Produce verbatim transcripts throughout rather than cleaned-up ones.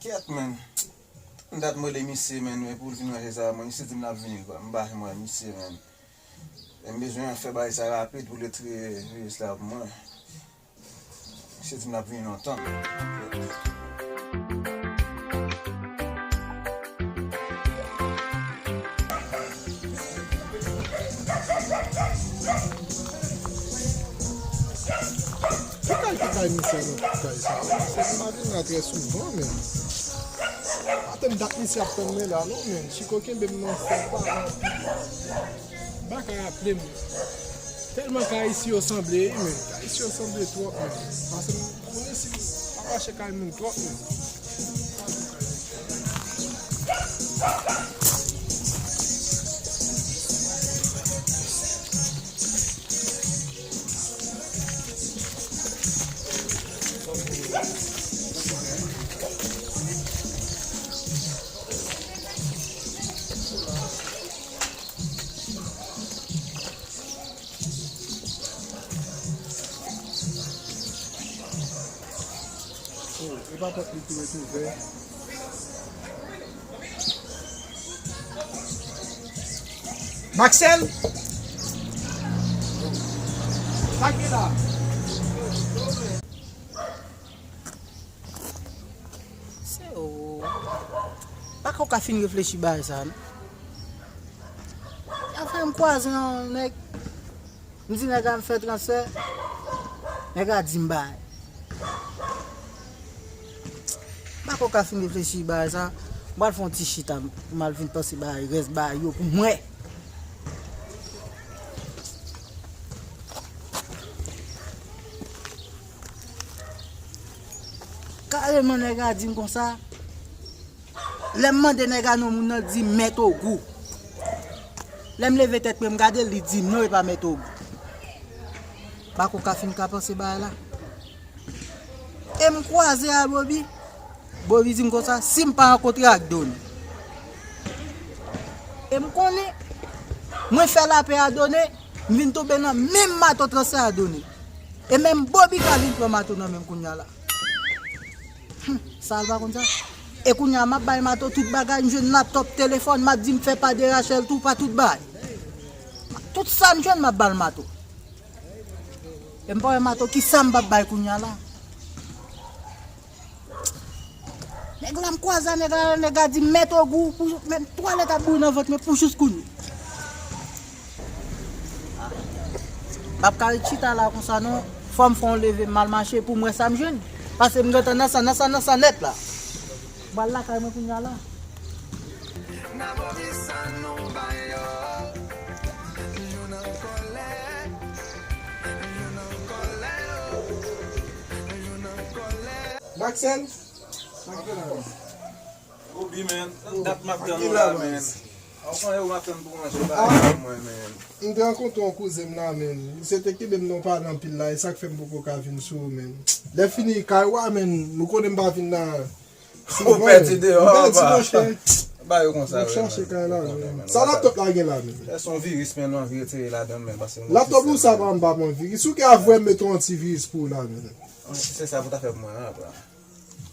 Kèt, menn. M dat m rele misye, menn, men pou l vin ranje sa, mwen, misye di m l ap vini, kwa. M pa janm wè misye, menn. E m bezwen fè bagay sa rapid pou l retire viris la pou mwen. Misye di m l ap vini lontan. Ki kay, ki kay misye nan tout kay sa? Se m pa vin la trè souvan, men. Atè m dat misye ap tann mwen la, non, men. Chiko kenbe m nan fè pa. M pa ka raple m. Tèlman kay isi yo sanble, wi, men. Kay isi yo sanble twòp, men. Pase m konnen si m pa mache kay moun twòp, men. Oh, e pa pòt li ki ret ouvè. Maxel! Sa k gen la? Se ou. Pa ka w ka fin reflechi bagay sa, non. Afè m kwaze yon nèg. M di nèg la m fè transfè. Nèg la di m bay. M pa ko ka fin reflechi bagay sa. M pral fè yon ti chita pou m al vin panse bagay, rès bagay yo pou m wè. Kareman nèg la di m konsa. Lè m mande nèg la non moun nan, li di m Mèt Ogou. Lè m leve tèt pou m gade l, li di m non, e pa Mèt Ogou. Bako ka fin ka panse bagay la. E m kwaze a Bobi. Bobi di m konsa, si m pa rankontre ak Done. E m konnen, mwen fè lapè a Done, m vin tonbe nan menm mato transfè a Done. E menm Bobi ka vin pran mato nan men m kounya la. Hum, sa l pa konn sa. E kounya m ap bay mato tout bagay, m jwenn laptòp, telefòn, m ap di m fè pa de Rachel tou, pa tout bagay. Tout sa m jwenn m ap ba l mato. E m pa wè mato ki sa m p ap bay kounya la. Nèg la m kwaze a nèg la, nèg la di m Mèt Ogou, pou, men twalèt ap bouyi nan vant mwen pou jis kounye. M ap ka ret chita la konsa non. Fò m fè yon leve m al mache pou m wè sa m jwenn. Paske m gentan nan sa, nan sa, nan sa nèt la. M pral lakay mwen kounya la. Maxel? Sa k fè la? Obi, men, dat m ap tann ou la, men. Ou konnen ou m ap tann pou manje bagay pou mwen, men. M te rankontre yon kouzen m la, men. Misye te kenbe m nan pale anpil la, e sa k fè m poko ka vin sou ou, men. Lè fini, kay ou a, men, nou konnen m pa vin la souvan, men. Ou pèdi deyò anba. M pèdi, monchè. Ba yo konsa, m ap chache kay la, men. Sa laptop la gen la, men? Sa se yon viris, men, nou anvi retire ladan l, men, paske laptop ou sa pa m pa pran viris. Ou ka voye m mete yon antiviris pou ou la, men. Se sa pou ta fè pou mwen, apa.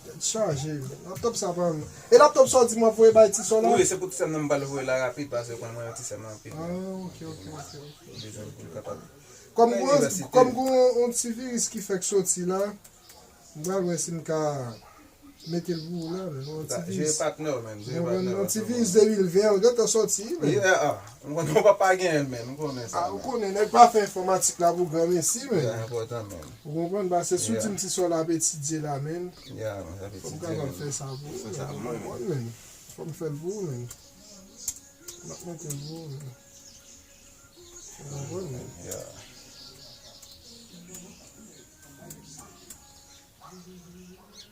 Tèt chaje, men. Laptop sa pa m. E laptop sa w di m ap voye bay ti sè w la? Wi, se pou ti sè m nan m pral voye la rapid, paske ou konnen mwen renmen ti sè m anpil. Ah, ok, ok, ok, ok. Bezwen pou l kapab. Kòm gen yon, kòm gen yon, yon ti viris ki fèk soti la, m pral wè si m ka mete l pou ou la, men. Yon ti viris. Jere patnè w, men. Jere patnè w. Yon ti viris de mil ven, l gentan sòti, men. Yeah, ah. M konnen w pa, pa genyen l, men. M konnen sa, men. Ah, ou konnen, nèg pa fè enfòmatik la pou granmesi, men. Sa enpòtan, men. Ou konprann? Paske si w di m ti sè w la ap etidye la, men. Yeah, men, l ap etidye, men. Fò m kapab fè sa pou ou, men. Ou konprann, men. Fò m fè l pou ou, men. M ap mete l pou ou, men. Ou konprann, men? Yeah.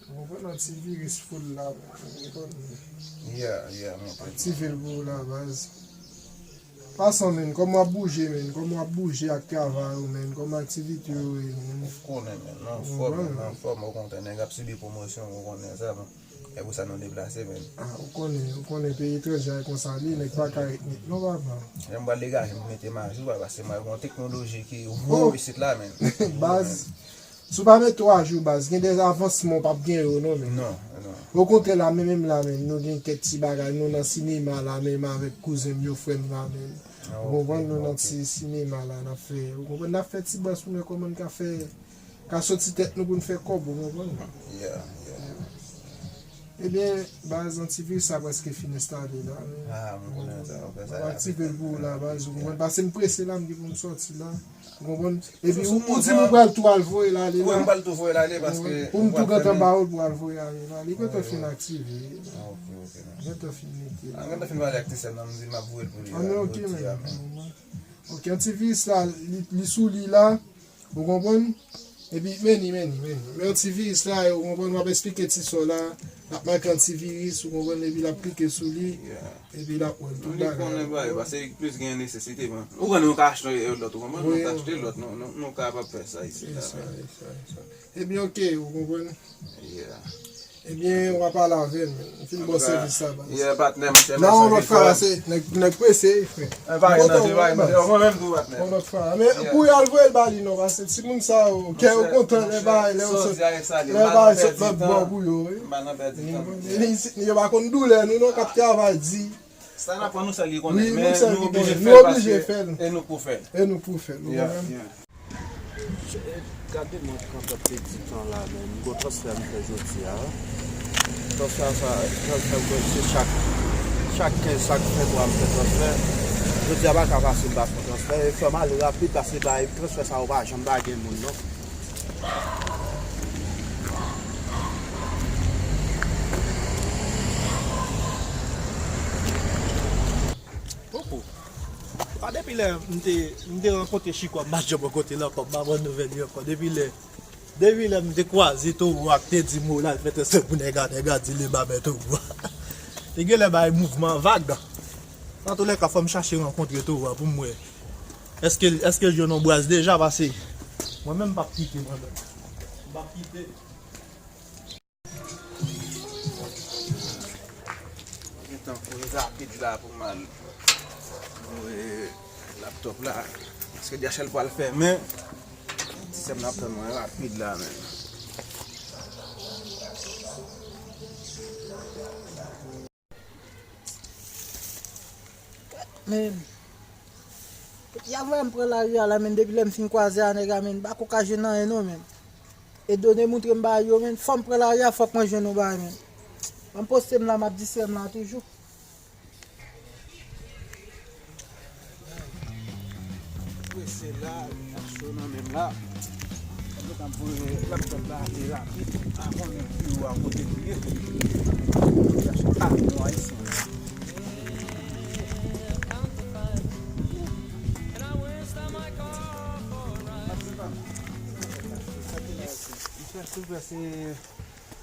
Ou konprann, antiviris full la, men. Ou konprann, men. Yeah, yeah, men. Aktive l pou ou la, baz. Pasan, men, kòman w ap bouje, men? Kòman w ap bouje ak travay ou, men? Kòman aktivite yo ye, men? Ou konnen, men, nou anfòm, men, nou anfòm, okontrè, nèg ap sibi pwomosyon, ou konnen sa, men. E pou sa nou deplase, men. Ah, ou konnen, ou konnen peyi etranje a konsa li, nèg pa ka ret nèt non, papa. Lè m pral degaje m, mete m ajou, papa, paske m gen yon teknoloji ki wo isit la, men. Baz. Si w pa mete w ajou baz, gen de avansman w p ap gen yo non, men. Non, non. Okontrè, la menm, menm la menm, nou gen kèk ti bagay, nou nan sinema la menm avèk kouzen m yo, frè m la menm. Ou konprann, nou nan ti sinema la, n ap fè, ou konprann, n ap fè ti baz pou nou wè kòman n ka fè, ka soti tèt nou pou n fè kòb, ou konprann? Yeah, yeah. Ebyen, baz, antiviris la prèske fin enstale la, men. Ah, mwen konnen sa, w fè sa rapid. M ap aktive l pou ou la, baz, ou konprann? Paske m prese la, m gen pou m sòti la. Ou konprann? Epi ou, ou di m ou pral tou al voye l ale la. Wi, m pral tou voye l ale paske pou m tou gentan ba ou l pou al voye ale la. Li gentan fin aktive. Ah, ok, ok. Gentan fin mete la. Ah, gentan fin pale ak ti sè m nan, m di l m ap voye l pou li. Ah, men ok, men. Ok, antiviris la, li, li sou li la. Ou konprann? Epi, men li, men li, men li. Men antiviris la, ou konprann, w ap eksplike ti sè w la. L ap make antiviris, ou konprann, epi l ap klike sou li. Yeah. Epi l ap wè l tout bagay. Li konnen bagay, paske li plis gen nesesite, men. Ou konn nou ka achte yon lòt, ou konprann? Nou ka achte lòt, nou, nou, nou kapab fè sa isi la. Se sa, se sa, se sa. Ebyen, ok, ou konprann? Yeah. Ebyen, w a pale avè l, men. M fin ba w sèvis la, baz. Yeah, patnè, monchè, mèsi anpil, frè. Nan yon lòt fwa, se nèg, nèg prese, frè. E, pa gen danje, pa gen danje. Mwen menm tou, patnè. Yon lòt fwa. Men pou y al voye l ba li, non, paske timoun sa yo, kè yo kontan, lè bagay, lè yo sot, lè bagay sot lòt bò pou yo, wi. M pa nan pèdi tan. Yo pa konn doulè nou, non, k ap travay di. Sa n aprann nou sèl ki konnen, men nou oblije fè l paske e nou k pou fè l. E nou k pou fè l, ou konprann? Yeah, yeah. Gade mwen kantòt te di tan la, men m gon transfè m fè jodi a. Transfè sa, transfè m se chak, chak kenz, chak venntwa m fè transfè. Jodi a pa ka pase m pa fè transfè. E fè m ale rapid paske bay transfè sa yo pa janm pa gen moun non. Poko. Pa depi lè m te, m te rankontre Chiko a, m pa janm rankontre l ankò, m pa pran nouvèl li ankò. Depi lè, depi lè m te kwaze Towo a k te di m w al fè transfè pou nèg la, nèg la di li pa bay Towo a. Te genlè bay mouvman vag. Antoulèka, fò m chache rankontre Towo a pou m wè. Èske, èske l jwenn yon braz deja? Paske mwen menm m p ap kite mwen menm. M p ap kite. Gentan kouri rapid la pou m al voye laptòp la. Paske D H L pral fèmen. Ti sè m nan tann mwen rapid la menm. Men, y a voye m pran lari a la, men, depi lè m fin kwaze a nèg la, men, m pa ko ka jwenn anyen non, men. E done moutre m bagay yo, men, fò m pran lari a, fòk mwen jwenn yon bagay, men. Ban m poste m la, m ap di sè m la toujou. Prese la, y ap cho nan men m la. Mwen t ap voye laptòp la ale rapid, pa konnen biwo a kote l ye. Ah, non, ayisyen. Monchè, silvouplè, se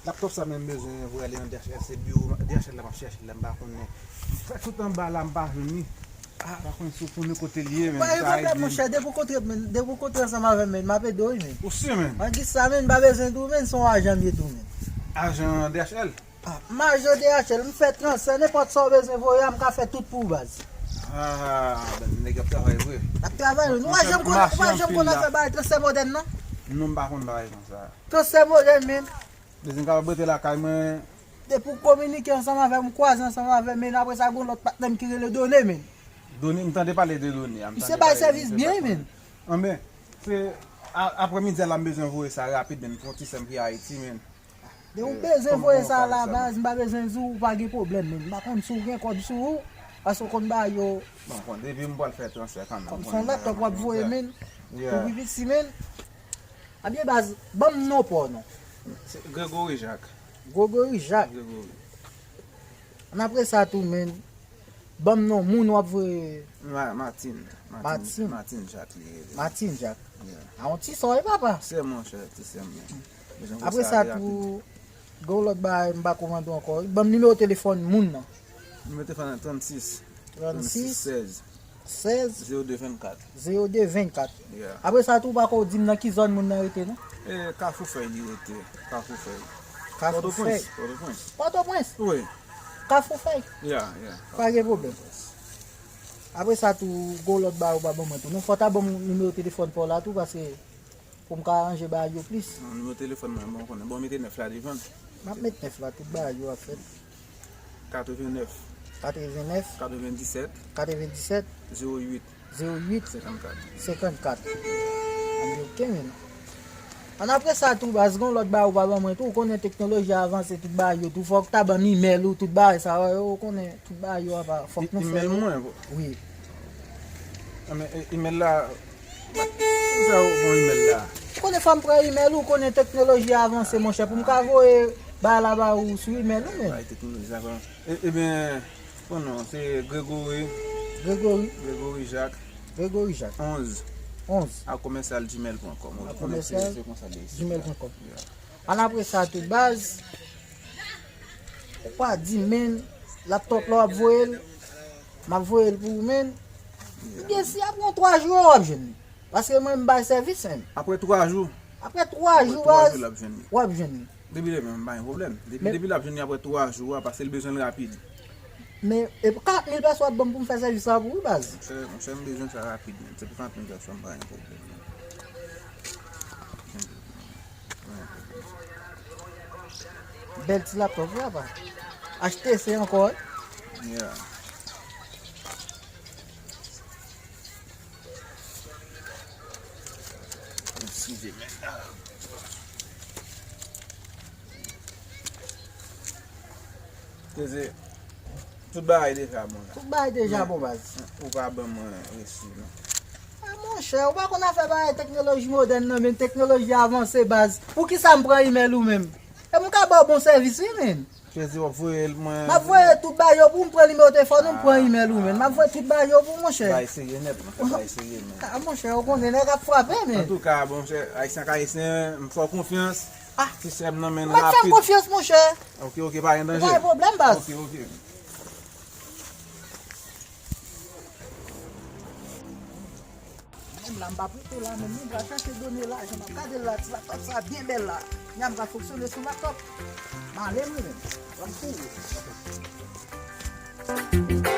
laptòp sa menm bezwen voye ale nan D H L, se biwo D H L la m ap chèche la, m pa konnen. M fè tout anba la, m pa jwenn li. M pa konnen si w konnen kote l ye, men. Pa gen pwoblèm, monchè, depi w kontre, men, depi w kontre ansanm avè m, men, m ap ede w, wi, men. Ou si, men? Anguissa, men, m pa bezwen di w, men, se yon ajan m ye tou, men. Ajan D H L? Ah, m ajan D H L, m fè transfè, nenpòt sa w bezwen voye a, m ka fè tout pou w, baz. Ah, nèg ap travay vre. Ap travay, wi. Nou pa janm konn, nou pa janm konn afè bagay transfè modèn, non? Non, m pa konn bagay konsa. Transfè modèn, men. Bezwen kapab rete lakay mwen. Depi w kominike ansanm avè m, kwaze ansanm avè m, men apre sa, gon lòt patnè m ki rele Done, men. Done, m tande pale de Done a, m tande pale de Done. Misye bay sèvis byen, men. Anben, se a-, aprèmidi a la m bezwen voye sa rapid, men, pou yon ti sè m ki Ayiti, men. Depi w bezwen voye sa la, baz, m pa bezwen di w, ou pa gen pwoblèm, men. M pa konn si w gen kòb sou ou, paske w konn bagay yo. Bon, bon, depi m pral fè transfè kanmenm. Kòm se yon laptòp w ap voye, men. Pou pi piti, men. Ebyen, baz, ban m non pa w non. Se Gregory Jacques. Gregory Jacques. Gregory. Ann apre sa tou, men, ban m non moun w ap voye. Ma-, Martine. Martine. Martine. Martine Jacques li rele. Martine Jacques. Yeah. A yon ti sè w, papa. Sè m, monchè, ti sè m, men. Apre sa tou, gen yon lòt bagay m pa ko mande w ankò. Ban m nimewo telefòn moun nan. Nimewo telefòn nan trannsis. Trannsis. Trannsis sèz. Sèz. Zewo de vennkat. Zewo de vennkat. Yeah. Apre sa tou, ou pa ko di m nan ki zòn moun nan rete, non? E, Kafou Fèy li rete. Kafou Fèy. Kafou Fèy. Pòtoprens, Pòtoprens. Pòtoprens? Wi. Kafou Fèy? Yeah, yeah. Pa gen pwoblèm. Apre sa tou, gon lòt bagay ou pa ban mwen tou. Non, fò w ta ban m nimewo telefòn pa w la tou, paske Pou m ka aranje bagay yo plis. Non, nimewo telefòn mwen, bon, konnen. Bon, mete nèf la devan. M ap met nèf la, tout bagay yo ap fèt. Katrevennèf. Katrevennèf. Katrevendisèt. Katrevendisèt. Zewo uit. Zewo uit. Senkannkat. Senkannkat. Ann oke, men. Ann apre sa tou, baz, gon lòt bagay ou pa ban mwen tou. Ou konnen teknoloji a avanse, tout bagay yo tou. Fòk ta ban m imèl ou, tout bagay sa yo, ou konnen, tout bagay yo apa. Fòk nou fè imèl mwen? Wi. Ah, men, e, imèl la, sa ou bon imèl la? Ou konnen fò m pran imèl ou, ou konnen teknoloji a avanse, monchè, pou m ka voye bagay la ba ou sou imèl ou, men. Ay, teknoloji a avanse. E, ebyen, bon non, se Gregory. Gregory. Gregory Jacques. Gregory Jacques. Onz. Onz. A commercial gmail point com. A commercial gmail point com. Yeah. Ann apre sa tou, baz. Ou pa di, men, laptop la w ap voye l, m ap voye l pou ou, men. Ebyen, si apre yon twa jou, w ap jwenn li. Paske mwen, m bay sèvis, men. Apre twa jou? Apre twa jou, baz, w ap jwenn li. Depi demen, m pa gen pwoblèm. Depi, depi l ap jwenn li apre twa jou a, paske l bezwen l rapid. Men, e pou karant mil pèso w ap ban m pou m fè sèvis la pou ou, baz? Monchè, monchè, m bezwen sa rapid, men. Se pou karant mil pèso, m pa gen pwoblèm, men. Bèl ti laptop, wi, apa. H T C ankò, wi. Yeah. Eskize, men. Koze, tout bagay deja bon la. Tout bagay deja bon, baz. Ou pa ban mwen resi, non. A, monchè, ou pa konn afè bagay teknoloji modèn nan, men teknoloji avanse, baz. Poukisa m pran imèl ou menm? E m ka ba w bon sèvis, wi, men. Chèzi w ap voye l, mwen. M ap voye tout bagay yo pou w, m pran nimewo telefòn ou, m pran imèl ou, men. M ap voye tout bagay yo pou w, monchè. Bagay serye nèt, monchè, bagay serye, men. A, monchè, ou konnen nèg ap frape, men. Antouka, bon, monchè, Ayisyen ak Ayisyen, m fè w konfyans. Ah. Ti sè m nan men rapid. Ou mèt fè m konfyans, monchè. Ok, ok, pa gen danje. Pa gen pwoblèm, baz. Ok, ok. Menm la, m p ap rete la menm non, m pral chèche done lajan, m ap gade l la, ti laptop sa byen bèl la. Kounya m pral fonksyone sou laptop. M ale mwen menm. Ban m kouri.